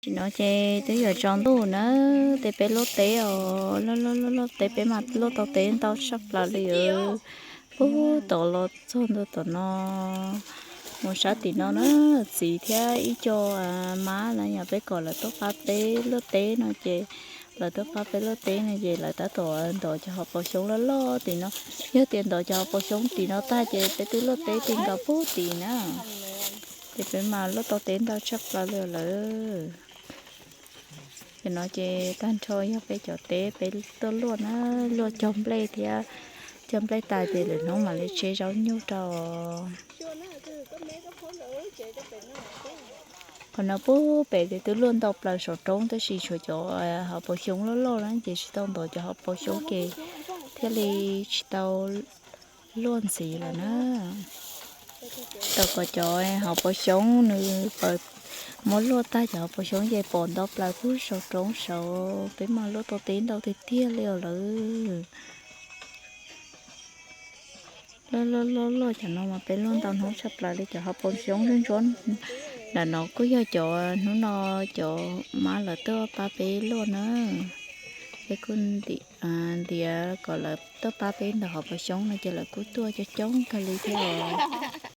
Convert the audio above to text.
Nim no ces twb yuav tsaus ntuj na, ces peb luaj teb os, luaj luaj luaj teb, peb mas luaj tau teb ntau tshaj plaws li os. Puag tom los txog ntua tom no, mus sab tim no na, txiv thiab ib co mab na yog peb kom lawv tuaj pab peb luaj teb no ces, lawv tuaj pab peb luaj teb no ces lawv tab tom ntov cov hauv paus xyoob loj loj tim no. Yog tias ntov cov hauv paus xyoob tim no tag ces peb twb luaj teb ti nkaus puag tim na, ces peb mas luaj tau teb ntau tshaj plaws li lawm. Ces no ces tag nrho yog peb cov teb peb tuaj luaj na, luaj cog nplej thiab, cog nplej tas ces lwm hnub mam li tseb zaub nyuj rau. Qhov no puag pem ces twb luaj ntau plaws saum roob tab sis tshuav cov hauv paus xyoob loj loj na ces tsis tau ntov cov hauv paus xyoob ces thiaj li tsis tau luaj ntxiv lawm na. Tau kom cov hauv paus xyoob nws paws, muab luaj tag cov hauv paus xyoob ces pom ntau plaws puag saum roob saud, peb mas luaj tau teb ntau tiag tiag li os lawm. Loj loj loj loj cov no mas peb luaj ntau hnub tshaj plaws li, cov hauv paus xyoob ntsuab ntsuab ntawm no kuj yog cov hnub no cov mab lawv tuaj pab peb luaj na. Peb kuj ntiav kom lawv tuaj pab peb ntov hauv paus xyoob no ces lawv kuj tuaj coob coob kawg li thiab os.